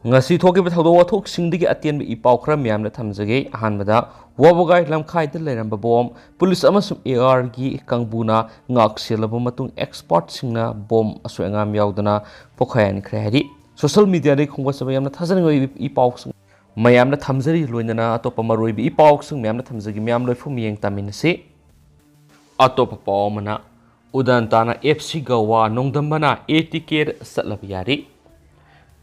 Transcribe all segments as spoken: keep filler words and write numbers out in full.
ꯉꯁꯤ ꯊꯣꯛꯈꯤꯕ ꯊꯧꯗꯣꯛ ꯋꯥꯊꯣꯛꯁꯤꯡꯗꯒꯤ ꯑꯇꯦꯟꯕ ꯏ ꯄꯥꯎ ꯈꯔ ꯃꯌꯥꯝꯅ ꯊꯝꯖꯒꯦ꯫ ꯑꯍꯥꯟꯕꯗ, ꯋꯥꯕꯒꯥꯏ ꯂꯝꯈꯥꯏꯗ ꯂꯩꯔꯝꯕ ꯕꯣꯝ ꯄꯨꯂꯤꯁ ꯑꯃꯁꯨꯡ ꯑꯦ ꯑꯥꯔꯒꯤ ꯀꯥꯡꯕꯨꯅ ꯉꯥꯛ ꯁꯦꯜꯂꯕ ꯃꯇꯨꯡ ꯑꯦꯛꯁꯄꯥꯔꯠꯁꯤꯡꯅ ꯕꯣꯝ ꯑꯁꯣꯏ ꯑꯉꯥꯝ ꯌꯥꯎꯗꯅ ꯄꯣꯈꯥꯏꯍꯟꯈ꯭ꯔꯦ ꯍꯥꯏꯔꯤ꯫ ꯁꯣꯁꯤꯌꯦꯜ ꯃꯤꯗꯤꯌꯥꯗꯒꯤ ꯈꯣꯝꯒꯠꯆꯕ ꯌꯥꯝꯅ ꯊꯥꯖꯅꯤꯡꯉꯥꯏ ꯑꯣꯏꯕ ꯏ ꯄꯥꯎꯁꯤꯡ ꯃꯌꯥꯝꯅ ꯊꯝꯖꯔꯤ꯫ ꯂꯣꯏꯅꯅ ꯑꯇꯣꯞꯄ ꯃꯔꯨꯑꯣꯏꯕ ꯏ ꯄꯥꯎꯁꯤꯡ ꯃꯌꯥꯝꯅ ꯊꯝꯖꯒꯦ꯫ ꯃꯌꯥꯝ ꯂꯣꯏꯐꯨ ꯃꯤꯠꯌꯦꯡ ꯇꯥꯃꯤꯟꯅꯁꯤ꯫ ꯑꯇꯣꯞꯄ ꯄꯥꯎ ꯑꯃꯅ, ꯎꯗꯟꯇꯥꯅ F C Goa, ꯅꯣꯡꯗꯝꯕꯅ A T ꯀꯦꯗ ꯆꯠꯂꯕ ꯌꯥꯔꯤ꯫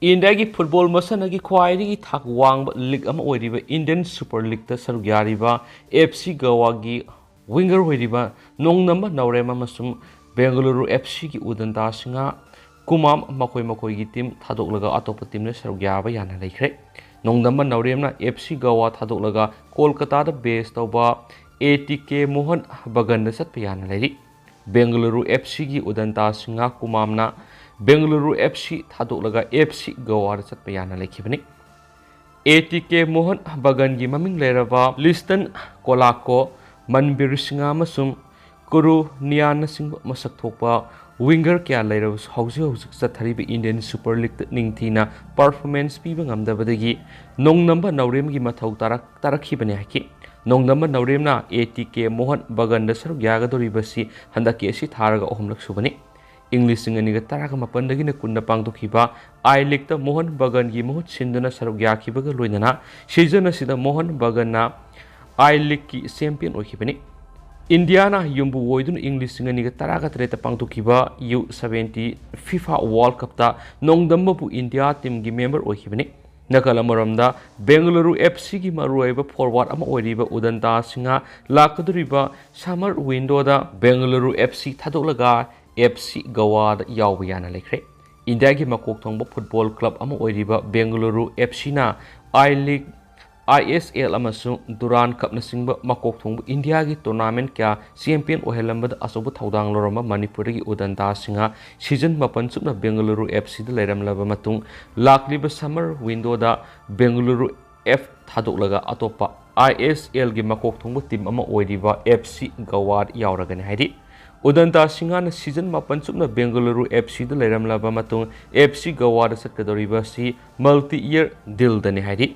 ꯏꯟꯗꯤꯌꯥꯒꯤ ꯐꯨꯠꯕꯣꯜ ꯃꯁꯥꯟꯅꯒꯤ ꯈ꯭ꯋꯥꯏꯗꯒꯤ ꯊꯥꯛ ꯋꯥꯡꯕ ꯂꯤꯒ ꯑꯃ ꯑꯣꯏꯔꯤꯕ ꯏꯟꯗꯤꯌꯟ ꯁꯨꯄꯔ ꯂꯤꯒꯇ ꯁꯔꯨꯛ ꯌꯥꯔꯤꯕ ꯑꯦꯐ ꯁꯤ ꯒꯋꯥꯒꯤ ꯋꯤꯡꯒꯔ ꯑꯣꯏꯔꯤꯕ ꯅꯣꯡꯗꯝꯕ ꯅꯥꯎꯔꯦꯝ ꯑꯃꯁꯨꯡ ꯕꯦꯡꯒꯂꯨꯔꯨ ꯑꯦꯐ ꯁꯤꯒꯤ ꯎꯗꯟꯇꯥ ꯁꯤꯡꯍ ꯀꯨꯃꯥꯝ ꯃꯈꯣꯏ ꯃꯈꯣꯏꯒꯤ ꯇꯤꯝ ꯊꯥꯗꯣꯛꯂꯒ ꯑꯇꯣꯞꯄ ꯇꯤꯝꯅ ꯁꯔꯨꯛ ꯌꯥꯕ ꯌꯥꯅ ꯂꯩꯈ꯭ꯔꯦ꯫ ꯅꯣꯡꯗꯝꯕ ꯅꯥꯎꯔꯦꯝꯅ ꯑꯦꯐ ꯁꯤ ꯒꯋꯥ ꯊꯥꯗꯣꯛꯂꯒ ꯀꯣꯜꯀꯇꯥꯗ ꯕꯦꯁ ꯇꯧꯕ ꯑꯦ ꯇꯤ ꯀꯦ ꯃꯣꯍꯟ ꯕꯒꯟꯗ ꯆꯠꯄ ꯌꯥꯅ ꯂꯩꯔꯤ꯫ ꯕꯦꯡꯒꯂꯨꯔꯨ ꯑꯦꯐ ꯁꯤꯒꯤ ꯎꯗꯟꯇꯥ ꯁꯤꯡꯍ ꯀꯨꯃꯥꯝꯅ ꯕꯦꯡꯒꯂꯨꯔꯨ ꯑꯦꯐ ꯁꯤ ꯊꯥꯗꯣꯛꯂꯒ ꯑꯦꯐ ꯁꯤ ꯒꯋꯥꯗ ꯆꯠꯄ ꯌꯥꯅ ꯂꯩꯈꯤꯕꯅꯤ꯫ ꯑꯦ ꯇꯤ ꯀꯦ ꯃꯣꯍꯟ ꯕꯒꯟꯒꯤ ꯃꯃꯤꯡ ꯂꯩꯔꯕ ꯂꯤꯁꯇꯟ ꯀꯣꯂꯥꯀꯣ, ꯃꯟꯕꯤꯔ ꯁꯤꯡꯍ ꯑꯃꯁꯨꯡ ꯀꯨꯔꯨ ꯅꯤꯌꯥꯟꯅꯆꯤꯡꯕ ꯃꯁꯛ ꯊꯣꯛꯄ ꯋꯤꯡꯒꯔ ꯀꯌꯥ ꯂꯩꯔꯕꯁꯨ, ꯍꯧꯖꯤꯛ ꯍꯧꯖꯤꯛ ꯆꯠꯊꯔꯤꯕ ꯏꯟꯗꯤꯌꯟ ꯁꯨꯄꯔ ꯂꯤꯒꯇ ꯅꯤꯡꯊꯤꯅ ꯄꯔꯐꯣꯔꯃꯦꯟꯁ ꯄꯤꯕ ꯉꯝꯗꯕꯗꯒꯤ ꯅꯣꯡꯗꯝꯕ ꯅꯥꯎꯔꯦꯝꯒꯤ ꯃꯊꯧ ꯇꯥꯔꯛ-, ꯇꯥꯔꯛꯈꯤꯕꯅꯤ ꯍꯥꯏꯈꯤ꯫ ꯅꯣꯡꯗꯝꯕ ꯅꯥꯎꯔꯦꯝꯅ ꯑꯦ ꯇꯤ ꯀꯦ ꯃꯣꯍꯟ ꯕꯒꯟꯗ ꯁꯔꯨꯛ ꯌꯥꯒꯗꯧꯔꯤꯕꯁꯤ ꯍꯟꯗꯛꯀꯤ ꯑꯁꯤ ꯊꯥꯔꯒ ꯑꯍꯨꯝꯂꯛ ꯁꯨꯕꯅꯤ꯫ ꯏꯪ ꯂꯤꯁꯤꯡ ꯑꯅꯤꯒ ꯇꯔꯥꯒ ꯃꯥꯄꯟꯗꯒꯤꯅ ꯀꯨꯟꯗ ꯄꯥꯡꯊꯣꯛꯈꯤꯕ ꯑꯥꯏ ꯂꯤꯒꯇ ꯃꯣꯍꯟ ꯕꯒꯟꯒꯤ ꯃꯍꯨꯠ ꯁꯤꯟꯗꯨꯅ ꯁꯔꯨꯛ ꯌꯥꯈꯤꯕꯒ ꯂꯣꯏꯅꯅ ꯁꯤꯖꯟ ꯑꯁꯤꯗ ꯃꯣꯍꯟ ꯕꯒꯟꯅ ꯑꯥꯏ ꯂꯤꯒꯀꯤ ꯆꯦꯝꯄꯤꯌꯟ ꯑꯣꯏꯈꯤꯕꯅꯤ꯫ ꯏꯟꯗꯤꯌꯥꯅ ꯌꯨꯝꯕꯨ ꯑꯣꯏꯗꯨꯅ ꯏꯪ ꯂꯤꯁꯤꯡ ꯑꯅꯤꯒ ꯇꯔꯥꯒ ꯇꯔꯦꯠꯇ ꯄꯥꯡꯊꯣꯛꯈꯤꯕ ꯌꯨ ꯁꯚꯦꯟꯇꯤ ꯐꯤꯐꯥ ꯋꯥꯔꯜꯗ ꯀꯞꯇ ꯅꯣꯡꯗꯝꯕꯕꯨ ꯏꯟꯗꯤꯌꯥ ꯇꯤꯝꯒꯤ ꯃꯦꯝꯕꯔ ꯑꯣꯏꯈꯤꯕꯅꯤ꯫ ꯅꯥꯀꯜ ꯑꯃꯔꯣꯝꯗ, ꯕꯦꯡꯒꯂꯨꯔꯨ ꯑꯦꯐ ꯁꯤꯒꯤ ꯃꯔꯨꯑꯣꯏꯕ ꯐꯣꯔꯋꯥꯔꯗ ꯑꯃ ꯑꯣꯏꯔꯤꯕ ꯎꯗꯟꯇꯥ ꯁꯤꯡꯍ ꯂꯥꯛꯀꯗꯧꯔꯤꯕ ꯁꯝꯃꯔ ꯋꯤꯟꯗꯣꯗ ꯕꯦꯡꯒꯂꯨꯔꯨ ꯑꯦꯐ ꯁꯤ ꯊꯥꯗꯣꯛꯂꯒ ꯑꯦꯐ ꯁꯤ ꯒꯋꯥꯗ ꯌꯥꯎꯕ ꯌꯥꯅ ꯂꯩꯈ꯭ꯔꯦ꯫ ꯏꯟꯗꯤꯌꯥꯒꯤ ꯃꯀꯣꯛ ꯊꯣꯡꯕ ꯐꯨꯠꯕꯣꯜ ꯀ꯭ꯂꯕ ꯑꯃ ꯑꯣꯏꯔꯤꯕ ꯕꯦꯡꯒꯂꯨꯔꯨ ꯑꯦꯐ ꯁꯤꯅ ꯑꯥꯏ ꯂꯤꯒ, ꯑꯥꯏ ꯑꯦꯁ ꯑꯦꯜ ꯑꯃꯁꯨꯡ ꯗꯨꯔꯥꯟ ꯀꯞꯅꯆꯤꯡꯕ ꯃꯀꯣꯛ ꯊꯣꯡꯕ ꯏꯟꯗꯤꯌꯥꯒꯤ ꯇꯣꯔꯅꯥꯃꯦꯟꯠ ꯀꯌꯥ ꯆꯦꯝꯄꯤꯌꯟ ꯑꯣꯏꯍꯜꯂꯝꯕꯗ ꯑꯆꯧꯕ ꯊꯧꯗꯥꯡ ꯂꯧꯔꯝꯕ ꯃꯅꯤꯄꯨꯔꯗꯒꯤ ꯎꯗꯟꯇꯥ ꯁꯤꯡꯍ ꯁꯤꯖꯟ ꯃꯥꯄꯟ ꯆꯨꯞꯅ ꯕꯦꯡꯒꯂꯨꯔꯨ ꯑꯦꯐ ꯁꯤꯗ ꯂꯩꯔꯝꯂꯕ ꯃꯇꯨꯡ, ꯂꯥꯛꯂꯤꯕ ꯁꯝꯃꯔ ꯋꯤꯟꯗꯣꯗ ꯕꯦꯡꯒꯂꯨꯔꯨ ꯑꯦꯐ ꯊꯥꯗꯣꯛꯂꯒ ꯑꯇꯣꯞꯄ ꯑꯥꯏ ꯑꯦꯁ ꯑꯦꯜꯒꯤ ꯃꯀꯣꯛ ꯊꯣꯡꯕ ꯇꯤꯝ ꯑꯃ ꯑꯣꯏꯔꯤꯕ ꯑꯦꯐ ꯁꯤ ꯒꯋꯥꯗ ꯌꯥꯎꯔꯒꯅꯤ ꯍꯥꯏꯔꯤ꯫ ꯎꯗꯟꯇꯥ ꯁꯤꯡꯍꯅ ꯁꯤꯖꯟ ꯃꯥꯄꯟ ꯆꯨꯞꯅ ꯕꯦꯡꯒꯂꯨꯔꯨ ꯑꯦꯐ ꯁꯤꯗ ꯂꯩꯔꯝꯂꯕ ꯃꯇꯨꯡ, ꯑꯦꯐ ꯁꯤ ꯒꯣꯋꯥꯗ ꯆꯠꯀꯗꯧꯔꯤꯕ ꯑꯁꯤ multi-year dealꯗꯅꯤ ꯍꯥꯏꯔꯤ꯫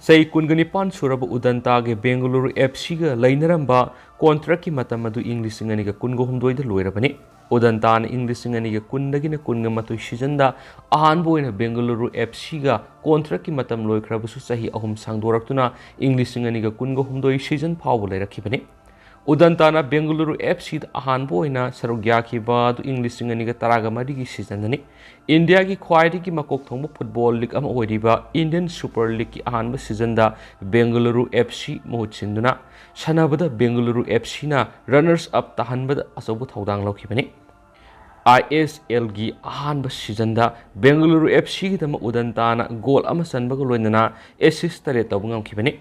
ꯆꯍꯤ ꯀꯨꯟꯒ ꯅꯤꯄꯥꯟ ꯁꯨꯔꯕ ꯎꯗꯟꯇꯥꯒꯤ ꯕꯦꯡꯒꯂꯨꯔꯨ ꯑꯦꯐ ꯁꯤꯒ ꯂꯩꯅꯔꯝꯕ contractꯀꯤ ꯃꯇꯝ ꯑꯗꯨ ꯏꯪ ꯂꯤꯁꯤꯡ ꯑꯅꯤꯒ ꯀꯨꯟꯒ ꯍꯨꯝꯗꯣꯏꯗ ꯂꯣꯏꯔꯕꯅꯤ꯫ ꯎꯗꯟꯇꯥꯅ ꯏꯪ ꯂꯤꯁꯤꯡ ꯑꯅꯤꯒ ꯀꯨꯟꯗꯒꯤꯅ ꯀꯨꯟꯒ ꯃꯥꯊꯣꯏ ꯁꯤꯖꯟꯗ ꯑꯍꯥꯟꯕ ꯑꯣꯏꯅ ꯕꯦꯡꯒꯂꯨꯔꯨ ꯑꯦꯐ ꯁꯤꯒ contractꯀꯤ ꯃꯇꯝ ꯂꯣꯏꯈ꯭ꯔꯕꯁꯨ ꯆꯍꯤ ꯑꯍꯨꯝ ꯁꯥꯡꯗꯣꯔꯛꯇꯨꯅ ꯏꯪ ꯂꯤꯁꯤꯡ ꯑꯅꯤꯒ ꯀꯨꯟꯒ ꯍꯨꯝꯗꯣꯏ ꯁꯤꯖꯟ ꯐꯥꯎꯕ ꯂꯩꯔꯛꯈꯤꯕꯅꯤ꯫ ꯎꯗꯟꯇꯥꯅ ꯕꯦꯡꯒꯂꯨꯔꯨ ꯑꯦꯐ ꯁꯤꯗ ꯑꯍꯥꯟꯕ ꯑꯣꯏꯅ ꯁꯔꯨꯛ ꯌꯥꯈꯤꯕ ꯑꯗꯨ ꯏꯪ ꯂꯤꯁꯤꯡ ꯑꯅꯤꯒ ꯇꯔꯥꯒ ꯃꯔꯤꯒꯤ ꯁꯤꯖꯟꯗꯅꯤ꯫ ꯏꯟꯗꯤꯌꯥꯒꯤ ꯈ꯭ꯋꯥꯏꯗꯒꯤ ꯃꯀꯣꯛ ꯊꯣꯡꯕ ꯐꯨꯠꯕꯣꯜ ꯂꯤꯒ ꯑꯃ ꯑꯣꯏꯔꯤꯕ Indian Super Leagueꯀꯤ ꯑꯍꯥꯟꯕ ꯁꯤꯖꯟꯗ ꯕꯦꯡꯒꯂꯨꯔꯨ ꯑꯦꯐ ꯁꯤ ꯃꯍꯨꯠ ꯁꯤꯟꯗꯨꯅ ꯁꯥꯟꯅꯕꯗ ꯕꯦꯡꯒꯂꯨꯔꯨ ꯑꯦꯐ ꯁꯤꯅ runners up ꯇꯥꯍꯟꯕꯗ ꯑꯆꯧꯕ ꯊꯧꯗꯥꯡ ꯂꯧꯈꯤꯕꯅꯤ꯫ ꯑꯥꯏ ꯑꯦꯁ ꯑꯦꯜꯒꯤ ꯑꯍꯥꯟꯕ ꯁꯤꯖꯟꯗ ꯕꯦꯡꯒꯂꯨꯔꯨ ꯑꯦꯐ ꯁꯤꯒꯤꯗꯃꯛ ꯎꯗꯟꯇꯥꯅ ꯒꯣꯜ ꯑꯃ ꯆꯟꯕꯒ ꯂꯣꯏꯅꯅ assist ꯇꯔꯦꯠ ꯇꯧꯕ ꯉꯝꯈꯤꯕꯅꯤ꯫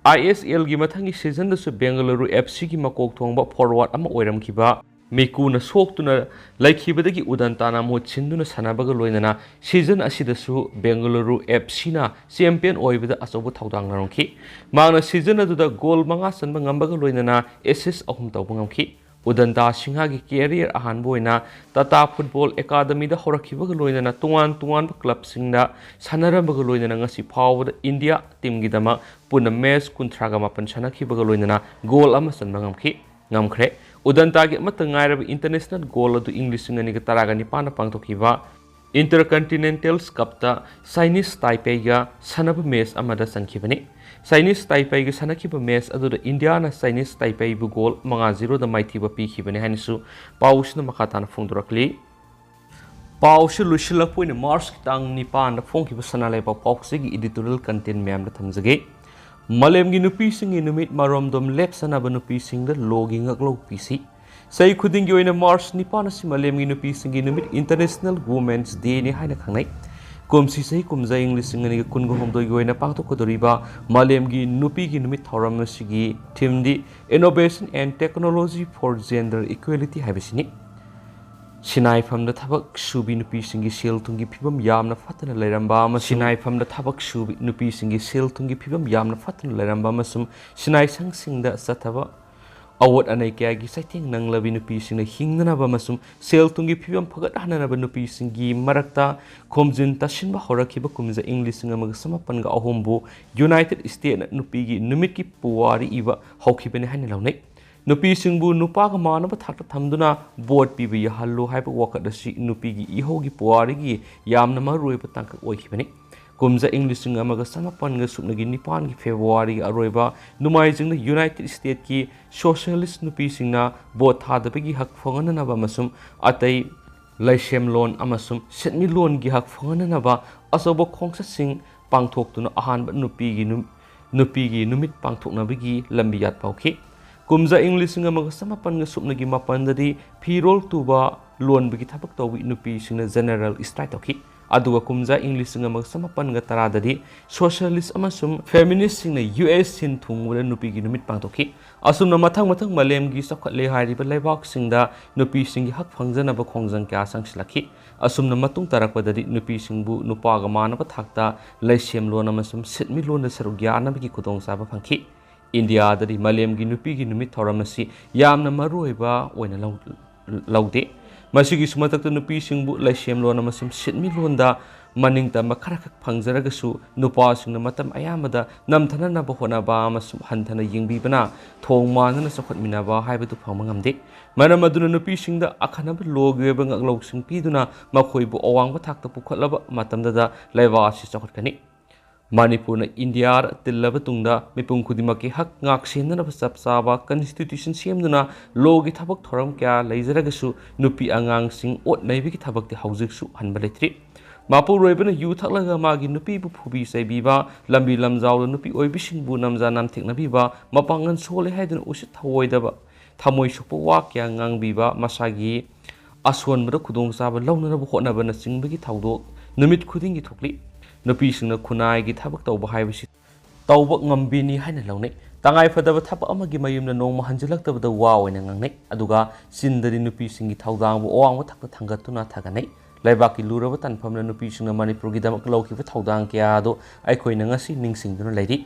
ꯑꯥꯏ ꯑꯦꯁ ꯑꯦꯜꯒꯤ ꯃꯊꯪꯒꯤ ꯁꯤꯖꯟꯗꯁꯨ ꯕꯦꯡꯒꯂꯨꯔꯨ ꯑꯦꯐ ꯁꯤꯒꯤ ꯃꯀꯣꯛ ꯊꯣꯡꯕ forward ꯑꯃ ꯑꯣꯏꯔꯝꯈꯤꯕ ꯃꯤꯀꯨꯅ ꯁꯣꯛꯇꯨꯅ ꯂꯩꯈꯤꯕꯗꯒꯤ ꯎꯗꯟꯇꯥꯅ ꯃꯍꯨꯠ ꯁꯤꯟꯗꯨꯅ ꯁꯥꯟꯅꯕꯒ ꯂꯣꯏꯅꯅ ꯁꯤꯖꯟ ꯑꯁꯤꯗꯁꯨ ꯕꯦꯡꯒꯂꯨꯔꯨ ꯑꯦꯐ ꯁꯤꯅ champion ꯑꯣꯏꯕꯗ ꯑꯆꯧꯕ ꯊꯧꯗꯥꯡ ꯂꯧꯔꯝꯈꯤ꯫ ꯃꯍꯥꯛꯅ ꯁꯤꯖꯟ ꯑꯗꯨꯗ ꯒꯣꯜ ꯃꯉꯥ ꯆꯟꯕ ꯉꯝꯕꯒ ꯂꯣꯏꯅꯅ assist ꯑꯍꯨꯝ ꯇꯧꯕ ꯉꯝꯈꯤ꯫ ꯎꯗꯟꯇꯥ ꯁꯤꯡꯍꯒꯤ career ꯑꯍꯥꯟꯕ ꯑꯣꯏꯅ ꯇꯥꯇꯥ ꯐꯨꯠꯕꯣꯜ ꯑꯦꯀꯥꯗꯃꯤꯗ ꯍꯧꯔꯛꯈꯤꯕꯒ ꯂꯣꯏꯅꯅ ꯇꯣꯉꯥꯟ ꯇꯣꯉꯥꯟꯕ ꯀ꯭ꯂꯕꯁꯤꯡꯗ ꯁꯥꯟꯅꯔꯝꯕꯒ ꯂꯣꯏꯅꯅ ꯉꯁꯤ ꯐꯥꯎꯕꯗ ꯏꯟꯗꯤꯌꯥ ꯇꯤꯝꯒꯤꯗꯃꯛ ꯄꯨꯟꯅ ꯃꯦꯆ ꯀꯨꯟꯊ꯭ꯔꯥꯒ ꯃꯥꯄꯟ ꯁꯥꯟꯅꯈꯤꯕꯒ ꯂꯣꯏꯅꯅ ꯒꯣꯜ ꯑꯃ ꯆꯟꯕ ꯉꯝꯈꯤ, ꯉꯝꯈ꯭ꯔꯦ꯫ ꯎꯗꯟꯇꯥꯒꯤ ꯑꯃꯠꯇ ꯉꯥꯏꯔꯕ international ꯒꯣꯜ ꯑꯗꯨ ꯏꯪ ꯂꯤꯁꯤꯡ ꯑꯅꯤꯒ ꯇꯔꯥꯒ ꯅꯤꯄꯥꯟꯗ ꯄꯥꯡꯊꯣꯛꯈꯤꯕ Intercontinental Cupꯇ ꯆꯥꯏꯅꯤꯁ ꯇꯥꯏꯄꯦꯏꯒ ꯁꯥꯟꯅꯕ ꯃꯦꯆ ꯑꯃꯗ ꯆꯟꯈꯤꯕꯅꯤ꯫ ꯆꯥꯏꯅꯤꯁ ꯇꯥꯏꯄꯦꯏꯒ ꯁꯥꯟꯅꯈꯤꯕ ꯃꯦꯆ ꯑꯗꯨꯗ ꯏꯟꯗꯤꯌꯥꯅ ꯆꯥꯏꯅꯤꯁ ꯇꯥꯏꯄꯦꯏꯕꯨ ꯒꯣꯜ ꯃꯉꯥ zero ꯗ ꯃꯥꯏꯊꯤꯕ ꯄꯤꯈꯤꯕꯅꯤ ꯍꯥꯏꯅꯁꯨ ꯄꯥꯎꯁꯤꯅ ꯃꯈꯥ ꯇꯥꯅ ꯐꯣꯡꯗꯣꯔꯛꯂꯤ꯫ ꯄꯥꯎꯁꯤ ꯂꯣꯏꯁꯤꯜꯂꯛꯄ ꯑꯣꯏꯅ ꯃꯥꯔꯆꯀꯤ ꯇꯥꯡ ꯅꯤꯄꯥꯟꯗ ꯐꯣꯡꯈꯤꯕ ꯁꯅꯥ ꯂꯩꯕꯥꯛ ꯄꯥꯎꯆꯦꯒꯤ editorial content ꯃꯌꯥꯝꯗ ꯊꯝꯖꯒꯦ꯫ ꯃꯥꯂꯦꯝꯒꯤ ꯅꯨꯄꯤꯁꯤꯡꯒꯤ ꯅꯨꯃꯤꯠ ꯃꯔꯣꯝꯗꯣꯝ ꯂꯦꯞꯆꯅꯕ ꯅꯨꯄꯤꯁꯤꯡꯗ ꯂꯣꯒꯤ ꯉꯛꯂꯧ ꯄꯤꯁꯤ꯫ ꯆꯍꯤ ꯈꯨꯗꯤꯡꯒꯤ ꯑꯣꯏꯅ ꯃꯥꯔꯆ ꯅꯤꯄꯥꯟ ꯑꯁꯤ ꯃꯥꯂꯦꯝꯒꯤ ꯅꯨꯄꯤꯁꯤꯡꯒꯤ ꯅꯨꯃꯤꯠ, International Women's Dayꯅꯤ ꯍꯥꯏꯅ ꯈꯪꯅꯩ꯫ ꯀꯨꯝꯁꯤ ꯆꯍꯤ ꯀꯨꯝꯖꯥ ꯏꯪ ꯂꯤꯁꯤꯡ ꯑꯅꯤꯒ ꯀꯨꯟꯒ ꯍꯨꯝꯗꯣꯏꯒꯤ ꯑꯣꯏꯅ ꯄꯥꯡꯊꯣꯛꯀꯗꯧꯔꯤꯕ ꯃꯥꯂꯦꯝꯒꯤ ꯅꯨꯄꯤꯒꯤ ꯅꯨꯃꯤꯠ ꯊꯧꯔꯝ ꯑꯁꯤꯒꯤ themeꯗꯤ Innovation and Technology for Gender Equality ꯍꯥꯏꯕꯁꯤꯅꯤ꯫ ꯁꯤꯅꯥꯏꯐꯝꯗ ꯊꯕꯛ ꯁꯨꯕꯤ ꯅꯨꯄꯤꯁꯤꯡꯒꯤ ꯁꯦꯜ ꯊꯨꯝꯒꯤ ꯐꯤꯕꯝ ꯌꯥꯝꯅ ꯐꯠꯇꯅ ꯂꯩꯔꯝꯕ ꯑꯃꯁꯨꯡ ꯁꯤꯅꯥꯏꯐꯝꯗ ꯊꯕꯛ ꯁꯨꯕꯤ ꯅꯨꯄꯤꯁꯤꯡꯒꯤ ꯁꯦꯜ ꯊꯨꯝꯒꯤ ꯐꯤꯕꯝ ꯌꯥꯝꯅ ꯐꯠꯇꯅ ꯂꯩꯔꯝꯕ ꯑꯃꯁꯨꯡ ꯁꯤꯅꯥꯏ ꯁꯪꯁꯤꯡꯗ ꯆꯠꯊꯕ ꯑꯋꯣꯠ ꯑꯅꯩ ꯀꯌꯥꯒꯤ ꯆꯩꯊꯦꯡ ꯅꯪꯂꯕꯤ ꯅꯨꯄꯤꯁꯤꯡꯅ ꯍꯤꯡꯅꯅꯕ ꯑꯃꯁꯨꯡ ꯁꯦꯜ ꯊꯨꯝꯒꯤ ꯐꯤꯕꯝ ꯐꯒꯠꯍꯟꯅꯅꯕ ꯅꯨꯄꯤꯁꯤꯡꯒꯤ ꯃꯔꯛꯇ ꯈꯣꯝꯖꯤꯟ ꯇꯥꯁꯤꯟꯕ ꯍꯧꯔꯛꯈꯤꯕ ꯀꯨꯝꯖꯥ ꯏꯪ ꯂꯤꯁꯤꯡ ꯑꯃꯒ ꯆꯃꯥꯄꯟꯒ ꯑꯍꯨꯝꯕꯨ ꯌꯨꯅꯥꯏꯇꯦꯗ ꯁ꯭ꯇꯦꯠꯅ ꯅꯨꯄꯤꯒꯤ ꯅꯨꯃꯤꯠꯀꯤ ꯄꯨꯋꯥꯔꯤ ꯏꯕ ꯍꯧꯈꯤꯕꯅꯤ ꯍꯥꯏꯅ ꯂꯧꯅꯩ꯫ ꯅꯨꯄꯤꯁꯤꯡꯕꯨ ꯅꯨꯄꯥꯒ ꯃꯥꯟꯅꯕ ꯊꯥꯛꯇ ꯊꯝꯗꯨꯅ ꯚꯣꯠ ꯄꯤꯕ ꯌꯥꯍꯜꯂꯨ ꯍꯥꯏꯕ ꯋꯥꯀꯠ ꯑꯁꯤ ꯅꯨꯄꯤꯒꯤ ꯏꯍꯧꯒꯤ ꯄꯨꯋꯥꯔꯤꯒꯤ ꯌꯥꯝꯅ ꯃꯔꯨꯑꯣꯏꯕ ꯇꯥꯡꯀꯛ ꯑꯣꯏꯈꯤꯕꯅꯤ꯫ ꯀꯨꯝꯖꯥ ꯏꯪ ꯂꯤꯁꯤꯡ ꯑꯃꯒ ꯆꯃꯥꯄꯟꯒ ꯁꯨꯞꯅꯒꯤ ꯅꯤꯄꯥꯟꯒꯤ ꯐꯦꯕ꯭ꯔꯨꯋꯥꯔꯤꯒꯤ ꯑꯔꯣꯏꯕ ꯅꯣꯡꯃꯥꯏꯖꯤꯡꯗ ꯌꯨꯅꯥꯏꯇꯦꯗ ꯁ꯭ꯇꯦꯠꯀꯤ ꯁꯣꯁꯤꯌꯦꯂꯤꯁ ꯅꯨꯄꯤꯁꯤꯡꯅ ꯚꯣꯠ ꯊꯥꯗꯕꯒꯤ ꯍꯛ ꯐꯪꯍꯟꯅꯅꯕ ꯑꯃꯁꯨꯡ ꯑꯇꯩ ꯂꯩꯁꯦꯝꯂꯣꯟ ꯑꯃꯁꯨꯡ ꯁꯦꯟꯃꯤꯠꯂꯣꯟꯒꯤ ꯍꯛ ꯐꯪꯍꯟꯅꯅꯕ ꯑꯆꯧꯕ ꯈꯣꯡꯆꯠꯁꯤꯡ ꯄꯥꯡꯊꯣꯛꯇꯨꯅ ꯑꯍꯥꯟꯕ ꯅꯨꯄꯤꯒꯤ ꯅꯨ-, ꯅꯨꯄꯤꯒꯤ ꯅꯨꯃꯤꯠ ꯄꯥꯡꯊꯣꯛꯅꯕꯒꯤ ꯂꯝꯕꯤ ꯌꯥꯠꯄ ꯍꯧꯈꯤ꯫ ꯀꯨꯝꯖꯥ ꯏꯪ ꯂꯤꯁꯤꯡ ꯑꯃꯒ ꯆꯃꯥꯄꯟꯒ ꯁꯨꯞꯅꯒꯤ ꯃꯥꯄꯟꯗꯗꯤ ꯐꯤꯔꯣꯜ ꯇꯨꯕ ꯂꯣꯟꯕꯒꯤ ꯊꯕꯛ ꯇꯧꯕꯤ ꯅꯨꯄꯤꯁꯤꯡꯅ ꯖꯦꯅꯔꯦꯜ ꯁ꯭ꯇ꯭ꯔꯥꯏꯛ ꯇꯧꯈꯤ꯫ ꯑꯗꯨꯒ ꯀꯨꯝꯖꯥ ꯏꯪ ꯂꯤꯁꯤꯡ ꯑꯃꯒ ꯆꯃꯥꯄꯟꯒ ꯇꯔꯥꯗꯗꯤ ꯁꯣꯁꯤꯌꯦꯂꯤꯁ ꯑꯃꯁꯨꯡ ꯐꯦꯃꯤꯅꯤꯁꯁꯤꯡꯅ ꯌꯨ ꯑꯦꯁ ꯁꯤꯟ ꯊꯨꯡꯕꯗ ꯅꯨꯄꯤꯒꯤ ꯅꯨꯃꯤꯠ ꯄꯥꯡꯊꯣꯛꯈꯤ꯫ ꯑꯁꯨꯝꯅ ꯃꯊꯪ ꯃꯊꯪ ꯃꯥꯂꯦꯝꯒꯤ ꯆꯥꯎꯈꯠꯂꯦ ꯍꯥꯏꯔꯤꯕ ꯂꯩꯕꯥꯛꯁꯤꯡꯗ ꯅꯨꯄꯤꯁꯤꯡꯒꯤ ꯍꯛ ꯐꯪꯖꯅꯕ ꯈꯣꯡꯖꯪ ꯀꯌꯥ ꯆꯪꯁꯤꯜꯂꯛꯈꯤ꯫ ꯑꯁꯨꯝꯅ ꯃꯇꯨꯡ ꯇꯥꯔꯛꯄꯗꯗꯤ ꯅꯨꯄꯤꯁꯤꯡꯕꯨ ꯅꯨꯄꯥꯒ ꯃꯥꯟꯅꯕ ꯊꯥꯛꯇ ꯂꯩꯁꯦꯝꯂꯣꯟ ꯑꯃꯁꯨꯡ ꯁꯦꯟꯃꯤꯠꯂꯣꯟꯗ ꯁꯔꯨꯛ ꯌꯥꯅꯕꯒꯤ ꯈꯨꯗꯣꯡꯆꯥꯕ ꯐꯪꯈꯤ꯫ ꯏꯟꯗꯤꯌꯥꯗꯗꯤ ꯃꯥꯂꯦꯝꯒꯤ ꯅꯨꯄꯤꯒꯤ ꯅꯨꯃꯤꯠ ꯊꯧꯔꯝ ꯑꯁꯤ ꯌꯥꯝꯅ ꯃꯔꯨꯑꯣꯏꯕ ꯑꯣꯏꯅ ꯂꯧ-, ꯂꯧꯗꯦ꯫ ꯃꯁꯤꯒꯤꯁꯨ ꯃꯊꯛꯇ ꯅꯨꯄꯤꯁꯤꯡꯕꯨ ꯂꯩꯁꯦꯝꯂꯣꯟ ꯑꯃꯁꯨꯡ ꯁꯦꯟꯃꯤꯠꯂꯣꯟꯗ ꯃꯅꯤꯡ ꯇꯝꯕ ꯈꯔꯈꯛ ꯐꯪꯖꯔꯒꯁꯨ ꯅꯨꯄꯥꯁꯤꯡꯅ ꯃꯇꯝ ꯑꯌꯥꯝꯕꯗ ꯅꯝꯊꯅꯅꯕ ꯍꯣꯠꯅꯕ ꯑꯃꯁꯨꯡ ꯍꯟꯊꯅ ꯌꯦꯡꯕꯤꯕꯅ ꯊꯣꯡ ꯃꯥꯟꯗꯨꯅ ꯆꯥꯎꯈꯠꯃꯤꯟꯅꯕ ꯍꯥꯏꯕꯗꯨ ꯐꯪꯕ ꯉꯝꯗꯦ꯫ ꯃꯔꯝ ꯑꯗꯨꯅ ꯅꯨꯄꯤꯁꯤꯡꯗ ꯑꯈꯟꯅꯕ ꯂꯣꯒꯤ ꯑꯣꯏꯕ ꯉꯥꯛꯂꯧꯁꯤꯡ ꯄꯤꯗꯨꯅ ꯃꯈꯣꯏꯕꯨ ꯑꯋꯥꯡꯕ ꯊꯥꯛꯇ ꯄꯨꯈꯠꯂꯕ ꯃꯇꯝꯗꯗ ꯂꯩꯕꯥꯛ ꯑꯁꯤ ꯆꯥꯎꯈꯠꯀꯅꯤ꯫ ꯃꯅꯤꯄꯨꯔꯅ ꯏꯟꯗꯤꯌꯥ ꯇꯤꯜꯂꯕ ꯇꯨꯡꯗ ꯃꯤꯄꯨꯝ ꯈꯨꯗꯤꯡꯃꯛꯀꯤ ꯍꯛ ꯉꯥꯛ ꯁꯦꯟꯅꯅꯕ ꯆꯞ ꯆꯥꯕ ꯀꯟꯁꯇꯤꯇ꯭ꯌꯨꯁꯟ ꯁꯦꯝꯗꯨꯅ ꯂꯣꯒꯤ ꯊꯕꯛ ꯊꯧꯔꯝ ꯀꯌꯥ ꯂꯩꯖꯔꯒꯁꯨ ꯅꯨꯄꯤ ꯑꯉꯥꯡꯁꯤꯡ ꯑꯣꯠ ꯅꯩꯕꯒꯤ ꯊꯕꯛꯇꯤ ꯍꯧꯖꯤꯛꯁꯨ ꯍꯟꯕ ꯂꯩꯇ꯭ꯔꯤ꯫ ꯃꯄꯨꯔꯣꯏꯕꯅ ꯌꯨ ꯊꯛꯂꯒ ꯃꯥꯒꯤ ꯅꯨꯄꯤꯕꯨ ꯐꯨꯕꯤ ꯆꯩꯕꯤꯕ, ꯂꯝꯕꯤ ꯂꯝꯖꯥꯎꯗ ꯅꯨꯄꯤ ꯑꯣꯏꯕꯤꯁꯤꯡꯕꯨ ꯅꯝꯖꯥ ꯅꯝꯊꯦꯛꯅꯕꯤꯕ, ꯃꯄꯥꯡꯒꯜ ꯁꯣꯜꯂꯦ ꯍꯥꯏꯗꯨꯅ ꯎꯁꯤꯠ ꯊꯑꯣꯏꯗꯕ, ꯊꯃꯣꯏ ꯁꯣꯛꯄ ꯋꯥ ꯀꯌꯥ ꯉꯥꯡꯕꯤꯕ, ꯃꯁꯥꯒꯤ ꯑꯁꯣꯟꯕꯗ ꯈꯨꯗꯣꯡꯆꯥꯕ ꯂꯧꯅꯅꯕ ꯍꯣꯠꯅꯕꯅꯆꯤꯡꯕꯒꯤ ꯊꯧꯗꯣꯛ ꯅꯨꯃꯤꯠ ꯈꯨꯗꯤꯡꯒꯤ ꯊꯣꯛꯂꯤ꯫ ꯅꯨꯄꯤꯁꯤꯡꯅ ꯈꯨꯟꯅꯥꯏꯒꯤ ꯊꯕꯛ ꯇꯧꯕ ꯍꯥꯏꯕꯁꯤ ꯇꯧꯕ ꯉꯝꯕꯤꯅꯤ ꯍꯥꯏꯅ ꯂꯧꯅꯩ꯫ ꯇꯉꯥꯏ ꯐꯗꯕ ꯊꯕꯛ ꯑꯃꯒꯤ ꯃꯌꯨꯝꯗ ꯅꯣꯡꯃ ꯍꯟꯖꯤꯜꯂꯛꯇꯕꯗ ꯋꯥ ꯑꯣꯏꯅ ꯉꯥꯡꯅꯩ, ꯑꯗꯨꯒ ꯆꯤꯟꯗꯗꯤ ꯅꯨꯄꯤꯁꯤꯡꯒꯤ ꯊꯧꯗꯥꯡꯕꯨ ꯑꯋꯥꯡꯕ ꯊꯥꯛꯇ ꯊꯥꯡꯒꯠꯇꯨꯅ ꯊꯥꯒꯠꯅꯩ꯫ ꯂꯩꯕꯥꯛꯀꯤ ꯂꯨꯔꯕ ꯇꯥꯟꯐꯝꯅ ꯅꯨꯄꯤꯁꯤꯡꯅ ꯃꯅꯤꯄꯨꯔꯒꯤꯗꯃꯛ ꯂꯧꯈꯤꯕ ꯊꯧꯗꯥꯡ ꯀꯌꯥ ꯑꯗꯨ ꯑꯩꯈꯣꯏꯅ ꯉꯁꯤ ꯅꯤꯡꯁꯤꯡꯗꯨꯅ ꯂꯩꯔꯤ꯫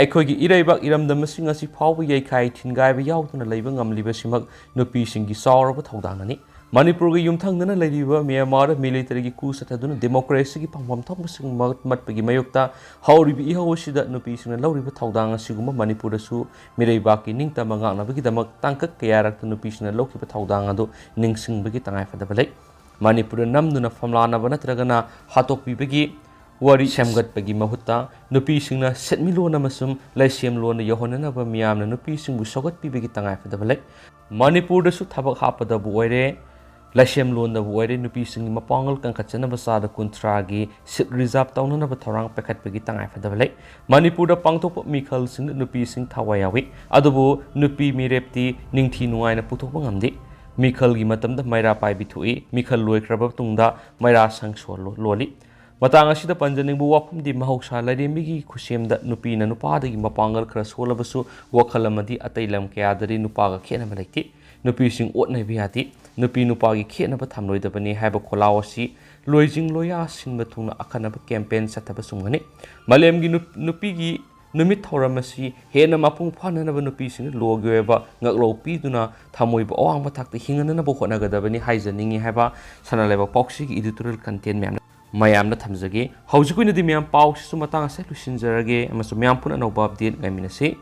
ꯑꯩꯈꯣꯏꯒꯤ ꯏꯔꯩꯕꯥꯛ ꯏꯔꯝꯗꯝ ꯑꯁꯤ ꯉꯁꯤ ꯐꯥꯎꯕ ꯌꯩꯈꯥꯏ ꯊꯤꯟꯒꯥꯏꯕ ꯌꯥꯎꯗꯅ ꯂꯩꯕ ꯉꯝꯂꯤꯕꯁꯤꯃꯛ ꯅꯨꯄꯤꯁꯤꯡꯒꯤ ꯆꯥꯎꯔꯕ ꯊꯧꯗꯥꯡꯅꯅꯤ꯫ ꯃꯅꯤꯄꯨꯔꯒ ꯌꯨꯝꯊꯪꯅꯅ ꯂꯩꯔꯤꯕ ꯃ꯭ꯌꯥꯟꯃꯥꯔꯗ ꯃꯤꯂꯤꯇꯔꯤꯒꯤ ꯀꯨ ꯆꯠꯊꯗꯨꯅ ꯗꯦꯃꯣꯀ꯭ꯔꯦꯁꯤꯒꯤ ꯐꯪꯐꯝ ꯊꯣꯛꯄꯁꯤꯡ ꯃꯠꯄꯒꯤ ꯃꯥꯌꯣꯛꯇ ꯍꯧꯔꯤꯕ ꯏꯍꯧ ꯑꯁꯤꯗ ꯅꯨꯄꯤꯁꯤꯡꯅ ꯂꯧꯔꯤꯕ ꯊꯧꯗꯥꯡ ꯑꯁꯤꯒꯨꯝꯕ ꯃꯅꯤꯄꯨꯔꯗꯁꯨ ꯃꯤꯔꯩꯕꯥꯛꯀꯤ ꯅꯤꯡꯇꯝꯕ ꯉꯥꯛꯅꯕꯒꯤꯗꯃꯛ ꯇꯥꯡꯀꯛ ꯀꯌꯥꯔꯛꯇ ꯅꯨꯄꯤꯁꯤꯡꯅ ꯂꯧꯈꯤꯕ ꯊꯧꯗꯥꯡ ꯑꯗꯨ ꯅꯤꯡꯁꯤꯡꯕꯒꯤ ꯇꯉꯥꯏꯐꯗꯕ ꯂꯩ꯫ ꯃꯅꯤꯄꯨꯔꯗ ꯅꯝꯗꯨꯅ ꯐꯝꯂꯥꯅꯕ ꯅꯠꯇ꯭ꯔꯒꯅ ꯍꯥꯠꯇꯣꯛꯄꯤꯕꯒꯤ ꯋꯥꯔꯤ ꯁꯦꯝꯒꯠꯄꯒꯤ ꯃꯍꯨꯠꯇ ꯅꯨꯄꯤꯁꯤꯡꯅ ꯁꯦꯟꯃꯤꯠꯂꯣꯟ ꯑꯃꯁꯨꯡ ꯂꯩꯁꯦꯝꯂꯣꯟꯗ ꯌꯧꯍꯟꯅꯅꯕ ꯃꯤꯌꯥꯝꯅ ꯅꯨꯄꯤꯁꯤꯡꯕꯨ ꯁꯧꯒꯠꯄꯤꯕꯒꯤ ꯇꯉꯥꯏꯐꯗꯕ ꯂꯩ꯫ ꯃꯅꯤꯄꯨꯔꯗꯁꯨ ꯊꯕꯛ ꯍꯥꯞꯄꯗꯕꯨ ꯑꯣꯏꯔꯦ, ꯂꯩꯁꯦꯝꯂꯣꯟꯗꯕꯨ ꯑꯣꯏꯔꯦ, ꯅꯨꯄꯤꯁꯤꯡꯒꯤ ꯃꯄꯥꯡꯒꯜ ꯀꯟꯈꯠꯆꯅꯕ ꯆꯥꯗ ꯀꯨꯟꯊ꯭ꯔꯥꯒꯤ seat reserve ꯇꯧꯅꯅꯕ ꯊꯧꯔꯥꯡ ꯄꯥꯏꯈꯠꯄꯒꯤ ꯇꯉꯥꯏꯐꯗꯕ ꯂꯩ꯫ ꯃꯅꯤꯄꯨꯔꯗ ꯄꯥꯡꯊꯣꯛꯄ ꯃꯤꯈꯜꯁꯤꯡꯗ ꯅꯨꯄꯤꯁꯤꯡ ꯊꯋꯥꯏ ꯌꯥꯎꯏ, ꯑꯗꯨꯕꯨ ꯅꯨꯄꯤ ꯃꯤꯔꯦꯞꯇꯤ ꯅꯤꯡꯊꯤ ꯅꯨꯡꯉꯥꯏꯅ ꯄꯨꯊꯣꯛꯄ ꯉꯝꯗꯦ꯫ ꯃꯤꯈꯜꯒꯤ ꯃꯇꯝꯗ ꯃꯩꯔꯥ ꯄꯥꯏꯕꯤ ꯊꯣꯛꯏ꯫ ꯃꯤꯈꯜ ꯂꯣꯏꯈ꯭ꯔꯕ ꯃꯇꯨꯡꯗ ꯃꯩꯔꯥ ꯁꯪ ꯁꯣꯜ-, ꯂꯣꯜꯂꯤ꯫ ꯃꯇꯥꯡ ꯑꯁꯤꯗ ꯄꯟꯖꯅꯤꯡꯕ ꯋꯥꯐꯝꯗꯤ, ꯃꯍꯧꯁꯥ ꯂꯥꯏꯔꯦꯝꯕꯤꯒꯤ ꯈꯨꯠꯁꯦꯝꯗ ꯅꯨꯄꯤꯅ ꯅꯨꯄꯥꯗꯒꯤ ꯃꯄꯥꯡꯒꯜ ꯈꯔ ꯁꯣꯜꯂꯕꯁꯨ, ꯋꯥꯈꯜ ꯑꯃꯗꯤ ꯑꯇꯩ ꯂꯝ ꯀꯌꯥꯗꯗꯤ ꯅꯨꯄꯥꯒ ꯈꯦꯠꯅꯕ ꯂꯩꯇꯦ꯫ ꯅꯨꯄꯤꯁꯤꯡ ꯑꯣꯠꯅꯕ ꯌꯥꯗꯦ꯫ ꯅꯨꯄꯤ ꯅꯨꯄꯥꯒꯤ ꯈꯦꯠꯅꯕ ꯊꯝꯂꯣꯏꯗꯕꯅꯤ ꯍꯥꯏꯕ ꯈꯣꯜꯂꯥꯎ ꯑꯁꯤ ꯂꯣꯏꯖꯤꯡ ꯂꯣꯌꯥ ꯁꯤꯟꯕ ꯊꯨꯡꯅ ꯑꯈꯟꯅꯕ campaign ꯆꯠꯊꯕ ꯆꯨꯝꯒꯅꯤ꯫ ꯃꯥꯂꯦꯝꯒꯤ ꯅꯨꯞ-, ꯅꯨꯄꯤꯒꯤ ꯅꯨꯃꯤꯠ ꯊꯧꯔꯝ ꯑꯁꯤ ꯍꯦꯟꯅ ꯃꯄꯨꯡ ꯐꯥꯅꯅꯕ ꯅꯨꯄꯤꯁꯤꯡꯗ ꯂꯣꯒꯤ ꯑꯣꯏꯕ ꯉꯥꯛꯂꯧ ꯄꯤꯗꯨꯅ ꯊꯃꯣꯏꯕꯨ ꯑꯋꯥꯡꯕ ꯊꯥꯛꯇ ꯍꯤꯡꯍꯟꯅꯅꯕ ꯍꯣꯠꯅꯒꯗꯕꯅꯤ ꯍꯥꯏꯖꯅꯤꯡꯏ ꯍꯥꯏꯕ ꯁꯅꯥ ꯂꯩꯕꯥꯛ ꯄꯥꯎꯆꯦꯒꯤ editorial content ꯃꯌꯥꯝ, ꯃꯌꯥꯝꯅ ꯊꯝꯖꯒꯦ꯫ ꯍꯧꯖꯤꯛ ꯑꯣꯏꯅꯗꯤ ꯃꯌꯥꯝ ꯄꯥꯎꯁꯤꯁꯨ ꯃꯇꯥꯡ ꯑꯁꯤꯗ ꯂꯣꯏꯁꯤꯟꯖꯔꯒꯦ ꯑꯃꯁꯨꯡ ꯃꯌꯥꯝ ꯄꯨꯟꯅ ꯑꯅꯧꯕ update ꯉꯥꯏꯃꯤꯟꯅꯁꯤ꯫